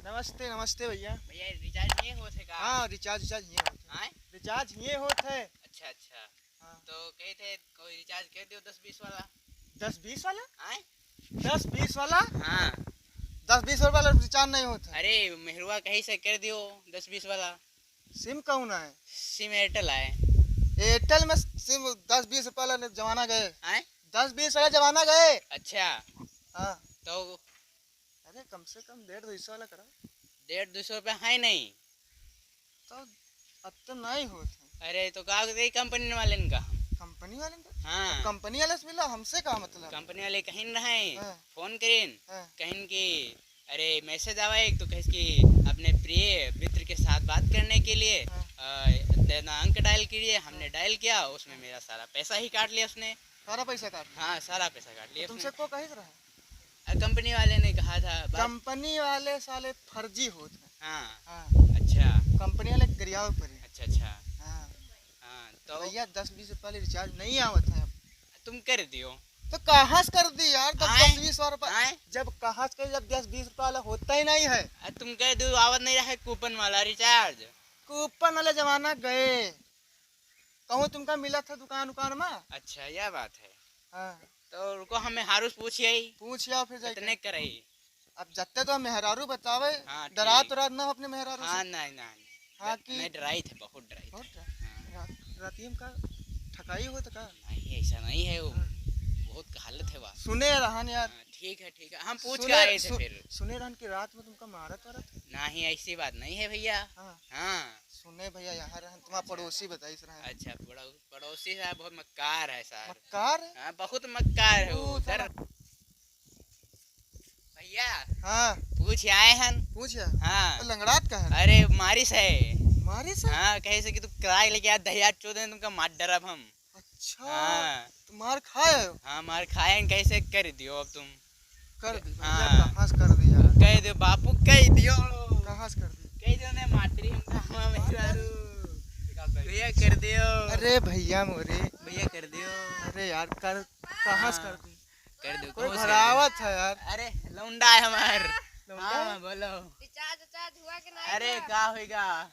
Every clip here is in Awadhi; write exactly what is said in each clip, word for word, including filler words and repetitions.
नमस्ते, नमस्ते भैया। भैया, recharge नहीं होत है का? हाँ, recharge, recharge नहीं होत है। आय? Recharge नहीं होत है। अच्छा, अच्छा। हाँ। तो कहे थे, कोई recharge कर दियो दस बीस वाला। दस बीस वाला? आय? दस बीस वाला? हाँ। दस बीस वाला recharge नहीं होत है। अरे, मेहरुआ कहीं से कर दियो दस बीस वाला। SIM कौन है? SIM Airtel है। Airtel में SIM दस बीस रुपया वाला जमाना गए। आय? दस बीस वाला जमाना गए। अच्छा। हाँ। तो अरे, कम से कम डेढ़ दो सौ वाला करा। डेढ़ दो सौ रुपया है नहीं। तो अब तो नहीं होत है। अरे, तो का होत है कंपनी वाले का? कंपनी वाले का? हाँ। कंपनी वाले से मिला, हमसे का मतलब? कंपनी वाले कहीं रहे, हाँ। फोन करें, हाँ। कहीं कि अरे, message आवा एक, तो कहे कि अपने प्रिय मित्र के साथ बात करने के लिए, हाँ। अ, देना अंक dial कीजिए। हमने हाँ। Dial किया, उसमें मेरा सारा पैसा ही काट लिया उसने। सारा पैसा काट लिया? हाँ, सारा पैसा काट लिया तो तुमसे उसने। को कहे रहा? अ, कंपनी वाले ने कहा था, बात कंपनी वाले साले फर्जी होत हैं। हाँ। हाँ। अच्छा। कंपनी वाले गरियावे पड़े। अच्छा, अच्छा। हाँ। हाँ, तो भैया, दस बीस रुपया वाली recharge नहीं आवत है अब। तुम कर दियो। तो कहाँ से कर दी यार, तब आय? दस बीस रुपया, आय? जब कहाँ से कर, जब दस बीस रुपया वाला होता ही नहीं है। अरे तुम कह दो, आवत नहीं रहा है coupon वाला recharge। Coupon वाले जमाना गए। कहूँ तुमका मिला था दुकान उकान में? अच्छा, यह बात है। हाँ। तो रुको, हम मेहरारू से पूछ आई। पूछ आओ फिर जाके। कितने कराई? अब जत्ते तो मेहरारू बतावे, हाँ, डरात ठीक। डरात ना अपने मेहरारू हाँ, से। नहीं, नहीं, नहीं। हाँ, ड-, कि नहीं, डराई थे, बहुत डराई थे। बहुत डराई। हाँ। रात, रात में का ठकाई हो तो का? नहीं, ऐसा नहीं है वो। हाँ। बहुत हालत है वह। सुने रहन यार। हाँ, ठीक है, ठीक है, हम पूछ सुने, के आए थे सु-, फिर। सुने रहन कि रात में तुमका मारत वारत? नहीं, ऐसी बात नहीं है भैया। हाँ। हाँ। सुने भैया, यहाँ रहन, तुम्हारा अच्छा। पड़ोसी बताइस रहन। अच्छा, पड़ो-, पड़ोसी है, बहुत मक्कार है सर। मक्कार? हाँ, बहुत मक्कार है वो, वो उधर। साला भैया, हाँ। पूछ आए हन। पूछ है? हाँ। तो लंगड़ात का है? अरे, मारिस है। मारिस है? हाँ, कहे से कि तू कराई लेके आ, दहिया चोद है, तुमका मार डरब हम। अच्छा। हाँ। तो मार खाए हो? हाँ, मार खाए हैं, कहे से कर दियो अब तुम। कर दी, हाँ। भैया, कहाँ से कर दी यार? कह दो बापू, कह दियो। कहाँ से कर दी? कह दो ने मातरी हम कहाँ मेहरारू। भैया कर दियो। अरे भैया मोरे। भैया कर दियो। अरे यार, कर, कहाँ से हाँ। कर दी? कर दो, कोई कोशिश कर दो। भरावत है यार। अरे लौंडा है हमार। लौंडा? हाँ, बोलो। Recharge उचार्ज हुआ कि नहीं अरे हुआ? का होइगा?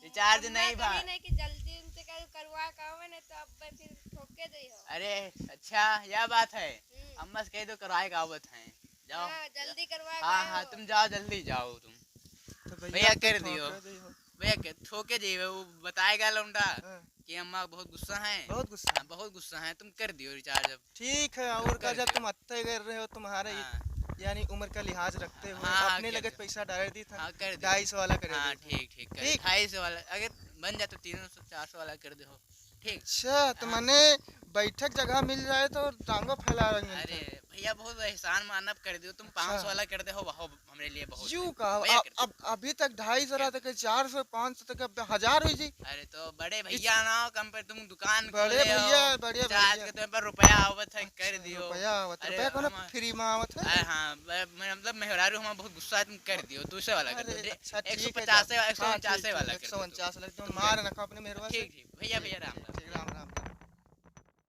Recharge अम्मा नहीं बा। कही नहीं कि जल्दी उनसे कह करवा के आवे, नहीं तो अब फिर ठोके दे हो। अरे अच्छा, यह बात है। हम्म। अम्मा से कह दो करवाए के आवत हैं। जाओ। हाँ, जल्दी करवा के हाँ, आओ। हाँ, तुम जाओ, जल्दी जाओ तुम। तो भैया भैया कर कर दियो। ठोके दे हो। भैया के ठोके जाइए, वो बताएगा लौंडा हाँ। कि अम्मा बहुत गुस्सा है। बहुत गुस्सा। हाँ, बहुत गुस्सा है, तुम कर दियो recharge अब। ठीक है, और कर का जब दियो। तुम अत्ते कर रहे हो, तुम्हारे हाँ। यानी उम्र का लिहाज रखते हुए हाँ, हाँ, अपने कर लगे दियो। पैसा डाल दी था, हाँ, कर दियो। ढाई सौ वाला कर हाँ, दे। ठीक, ठीक, कर ठीक। ढाई सौ वाला, अगर बन जाए तो तीन सौ, चार सौ वाला कर दे हो। ठीक। अच्छा, तो हाँ। माने बैठक जगह मिल जाए तो टांगो फैला रहे मिलते अरे हैं। भैया, बहुत एहसान मानब कर दियो, तुम अच्छा। पाँच सौ वाला कर दे हो, वह हमरे लिए बहुत यू है। का, भैया अब, कर दो। अब, अभी तक ढाई सौ रहा, कर दो। तक चार सौ, पाँच सौ तक, अब हजार हो जी। अरे तो बड़े इस भैया ना, कम पे तुम दुकान बड़े खोले हो, भैया, बड़े चार्ज भैया। के तुम्हें पर रुपया आवत है, कर अच्छा, दियो। रुपया आवत है, अरे रुपया कौनो हम free में आवत है? अरे हाँ, ब-, मैं मतलब मेहरारू हमारा बहुत गुस्सा है, तुम कर दियो, दूसरे वाला कर अरे दो। अच्छा, एक सौ पचास ठीक है, जा। एक सौ उनचास हाँ, ठीक, वाला ठीक, कर दो। एक सौ उनचास वाला, तुम तुम मार कर दो। रखो अपने मेहरवा से। ठीक, ठीक, भैया, भैया, राम राम।